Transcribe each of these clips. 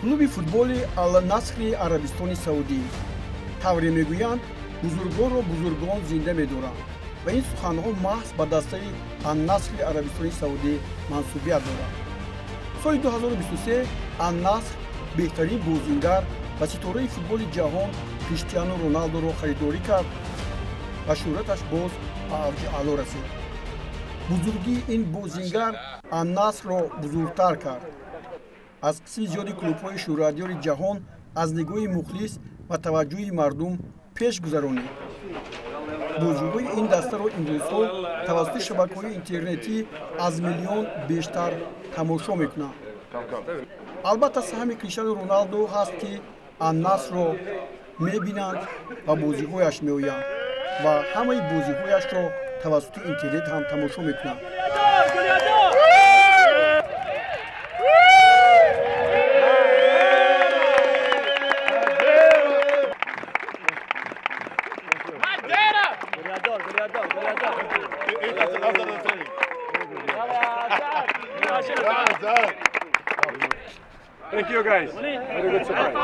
Клуби футболи Ал-Насри Арабистони Саудӣ. Тавре мегӯянд, бузургонро бузургон зинда медоранд ва ин суханҳо маҳз ба дастаи Ан-Насри Арабистони Саудӣ мансубият доранд. Соли 2023 Ан-Наср беҳтарин бозингар ва ситораи футболи ҷаҳон Криштиану Роналдоро харидорӣ кард ва шӯҳраташ боз ба авҷи аъло расид. Бузургии ин бозингар Ан-Насрро бузургтар кард. Аз қисми зиёди клубҳои шӯҳратёри ҷаҳон аз нигоҳи мухлис ва таваҷҷӯҳи мардум пеш гузаронид. Бозиҳои ин дастаро имрӯзҳо тавассути шабакаҳои интернетӣ аз миллион бештар тамошо мекунанд. Албатта, саҳми Криштиану Роналдо ҳаст, ки Ан-Насрро мебинанд ва бозиҳояш меоянд ва ҳамаи бозиҳояшро тавассути интернет ҳам тамошо мекунанд. Thank you guys. Very good surprise.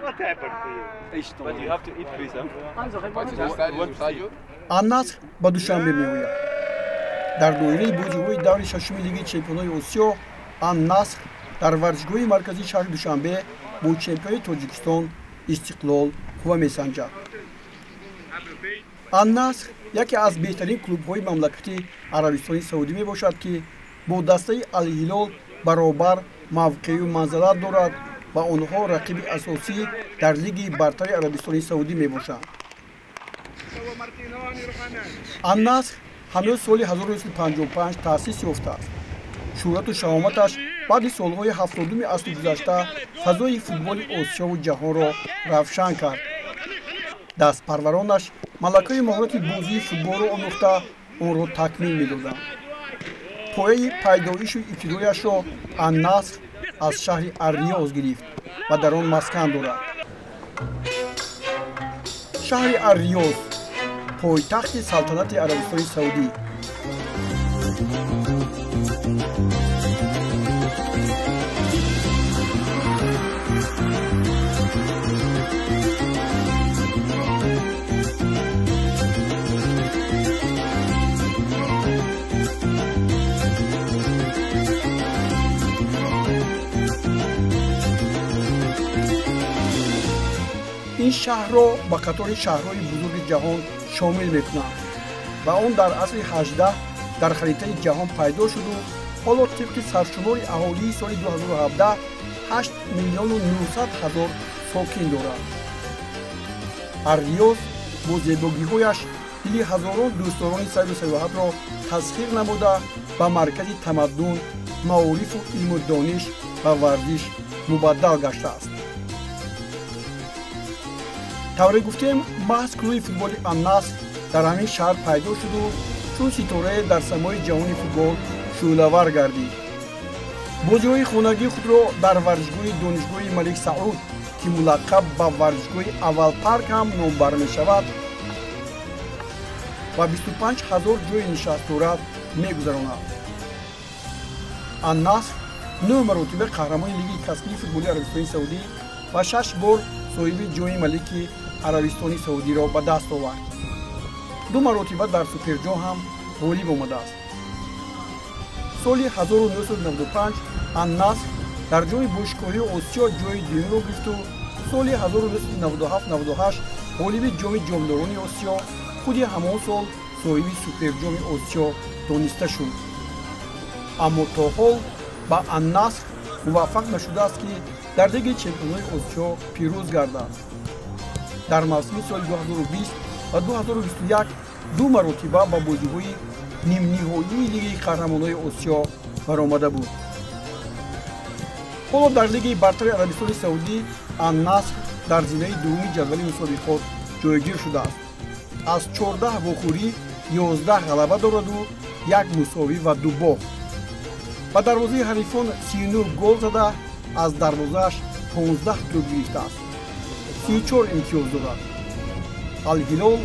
What happened to you? But you have to eat please, huh? Ан-Наср ба Душанбе меояд. Дар доираи бозиҳои даври шашуми Лигаи чемпионони Осиё Ан-Наср дар варзишгоҳи марказии шаҳри Душанбе бо чемпиони Тоҷикистон Истиқлол қувва месанҷад. Ан-Наср яке аз беҳтарин клубҳои мамлакати Арабистони Саудӣ мебошад, ки бо дастаи Ал-Ҳилол баробар мавқею манзалат дорад ва онҳо рақиби асосӣ дар Лигаи бартари Арабистони Саудӣ мебошанд. Ан-Наср ҳанӯз соли 1955 таъсис ёфтааст. Шӯҳрату шаҳоматаш баъди солҳои 70-уми асри гузашта фазои футболи Осиёву ҷаҳонро равшан кард. Дастпарваронаш малакаи маҳорати бозии футболро омӯхта, онро такмил медоданд. Пояи пайдоишу ибтидояшро Ан-Наср аз шаҳри Ар-Риёз гирифт ва дар он маскан дорад. Шаҳри Ар-Риёз пойтахти салтанати Арабистони Саудӣ. Ин шаҳрро ба қатори шаҳрҳои бузурги ҷаҳон шомил мекунанд ва он дар асри 18 дар харитаи ҷаҳон пайдо шуду ҳоло тибқи саршумори аҳолии соли 2017 8 900 000 сокин дорад. Ар-Риёз бо зебогиҳояш дили ҳазорон дӯстдорони сайру сайёҳатро тасхир намуда, ба маркази тамаддун, маорифу илму дониш ва варзиш мубаддал гаштааст. Тавре гуфтем, маҳз клуби футболи Ан-Наср дар ҳамин шаҳр пайдо шуду чун ситорае дар самои ҷаҳони футбол шӯълавар гардид. Бозиҳои хонагии худро дар варзишгоҳи Донишгоҳи Малик Сауд, ки мулаққаб ба варзишгоҳи Аввалпарк ҳам номбар мешавад ва 25 000 ҷойи нишаст дорад, мегузаронад. Ан-Наср 9 маротиба қаҳрамони Лигаи касбии футболи Арабистони Саудӣ ва 6 бор соҳиби ҷоми малики Арабистони Саудиро ба даст овард. 2 маротиба дар Суперҷом ҳам ғолиб омадааст. Соли 1995 Ан-Наср дар ҷоми бошгоҳии Осиё ҷойи дуюмро гирифту соли 1997-98 ғолиби ҷоми ҷомдорони Осиё, худи ҳамон сол соҳиби Суперҷоми Осиё дониста шуд. Аммо то ҳол ба Ан-Наср муваффақ нашудааст, ки дар Лигаи чемпионони Осиё пирӯз гардад. Дар мавсими соли 2020 ва 2021 ду маротиба ба бозиҳои нимниҳоии Лигаи қаҳрамонҳои Осиё баромада буд. Ҳоло дар Лигаи бартари Арабистони Саудӣ Ан-Наср дар зинаи дуввуми ҷадвали мусобиқот ҷойгир шудааст. Аз 14 вохӯрӣ 11 ғалаба дораду як мусовӣ ва ду бохт. Ба дарвозаи ҳарифон 39 гол зада, аз дарвозааш 15 тӯб гирифтааст. 34 имтиёз дорад. Ал-Ҳилол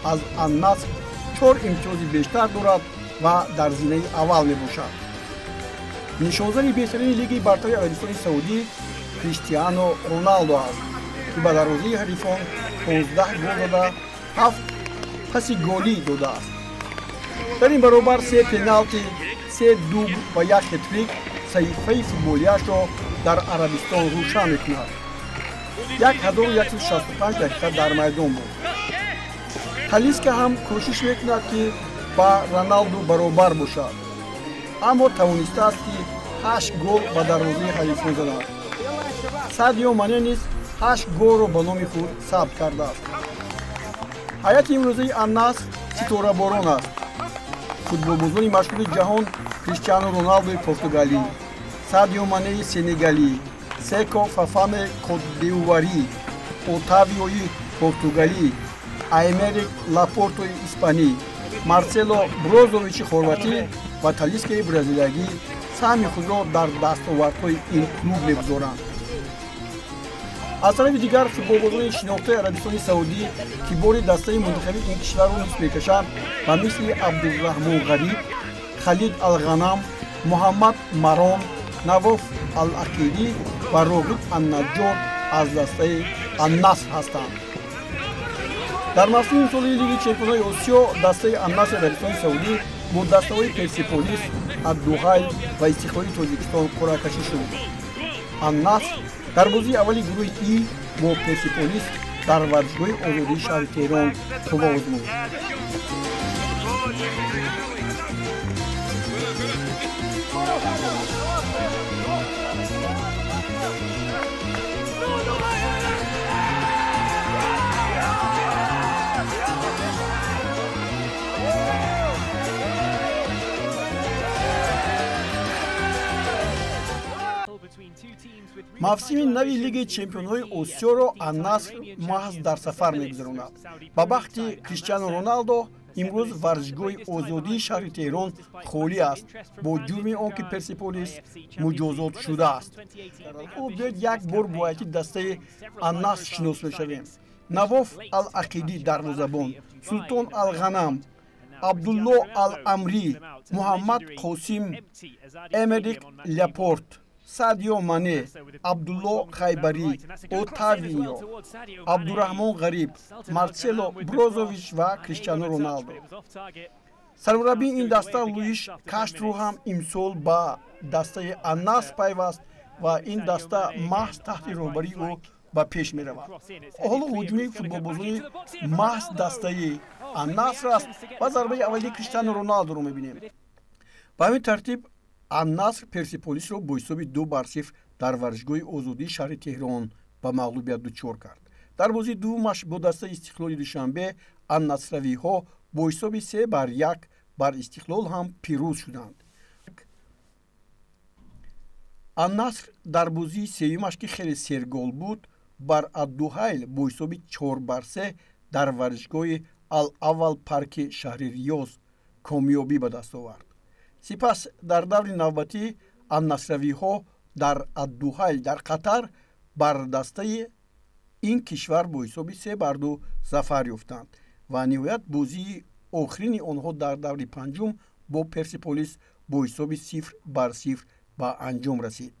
аз Ан-Наср 4 имтиёзи бештар дорад ва дар зинаи аввал мебошад. Нишонзани беҳтарини Лигаи бартари Арабистони Саудӣ Криштиано Роналдо аст, ки ба дарвозаи ҳарифон 15 гол зада, 7 паси голӣ додааст. Дар ин баробар се пеналти, се дубл ва як хетрик саҳифаи футболиашро дар Арабистон рӯшан мекунад. 1165 дақиқа дар майдон буд. Талиска ҳам кӯшиш мекунад, ки ба Роналду баробар бошад, аммо тавонистааст, ки 8 гол ба дарвозаи ҳарифон занад. Садио Мане низ 8 голро ба номи худ сабт кардааст. Ҳайати имрӯзаи Ан-Наср ситораборон аст. Футболбозони машҳури ҷаҳон Криштиану Роналдои португалӣ, Садио Манеи сенегалӣ, Секо Фафане котдивуарӣ, Отавиои португалӣ, Аймерик Лапортои испанӣ, Марсело Брозовичи хорватӣ ва Талискаи бразилиягӣ саҳми худро дар дастовардҳои ин клуб мегузоранд. Аз тарафи дигар, футболбозони шинохтаи Арабистони Саудӣ, ки бори дастаи мунтахаби ин кишварро низ мекашанд, ба мисли Абдурраҳмон Ғариб, Халид Алғанам, Муҳаммад Марон, Навоф Ал-Ақидӣ ва Роғиб Аннаҷҷор аз дастаи Ан-Наср ҳастанд. Дар мавсими имсолии Лигаи чемпионҳои Осиё дастаи Ан-Насри Арабистони Саудӣ бо дастаҳои Персеполис, Ад-Дуҳайл ва Истиқлоли Тоҷикистон қуръакашӣ шуд. Ан-Наср дар бозии аввали гурӯҳи И бо Персеполис дар варзишгоҳи Озодии шаҳри Теҳрон қувва озмуд. Мавсими нави Лигаи чемпионҳои Осиёро Ан-Наср маҳз дар сафар мегузаронад. Ба бахти Криштиану Роналдо имрӯз варзишгоҳи Озодии шаҳри Теҳрон холӣ аст, бо ҷурми он ки Персеполис муҷозот шудааст. Ҳоло биёед як бор бо ҳайати дастаи Ан-Наср шинос мешавем. Навоф Ал-Ақидӣ дарвозабон, Султон Алғанам, Абдулло Ал-Амрӣ, Муҳаммад Қосим, Эмерик Ляпорт, Садио Мане, Абдулло Хайбарӣ, Отавио, Абдурраҳмон Ғариб, Марсело Брозович ва Криштиану Роналдо. Сармураббии ин даста Луиш Каштру ҳам имсол ба дастаи Ан-Наср пайваст ва ин даста маҳз таҳти роҳбарии ӯ ба пеш меравад. Ҳоло ҳуҷуми футболбозони маҳз дастаи Ан-Наср аст ва зарбаи аввалии Криштиану Роналдоро мебинем. Ба ҳамин тартиб Ан-Наср Персеполисро бо ҳисоби 2-0 дар варзишгоҳи Озодии шаҳри Теҳрон ба мағлубият дучор кард. Дар бозии дуввумаш бо дастаи Истиқлоли Душанбе Ан-Насравиҳо бо ҳисоби 3-1 бар Истиқлол ҳам пирӯз шуданд. Ан-Наср дар бозии сеюмаш, ки хеле сергол буд, бар Ад-Дуҳайл бо ҳисоби 4-3 дар варзишгоҳи Ал-Аввал парки шаҳри Риёз комёбӣ ба даст овард. Сипас дар даври навбатӣ Ан-Насравиҳо дар Ад-Дуҳайл дар Қатар бар дастаи ин кишвар бо ҳисоби 3-2 зафар ёфтанд ва ниҳоят бозии охирини онҳо дар даври панҷум бо Персеполис бо ҳисоби 0-0 ба анҷом расид.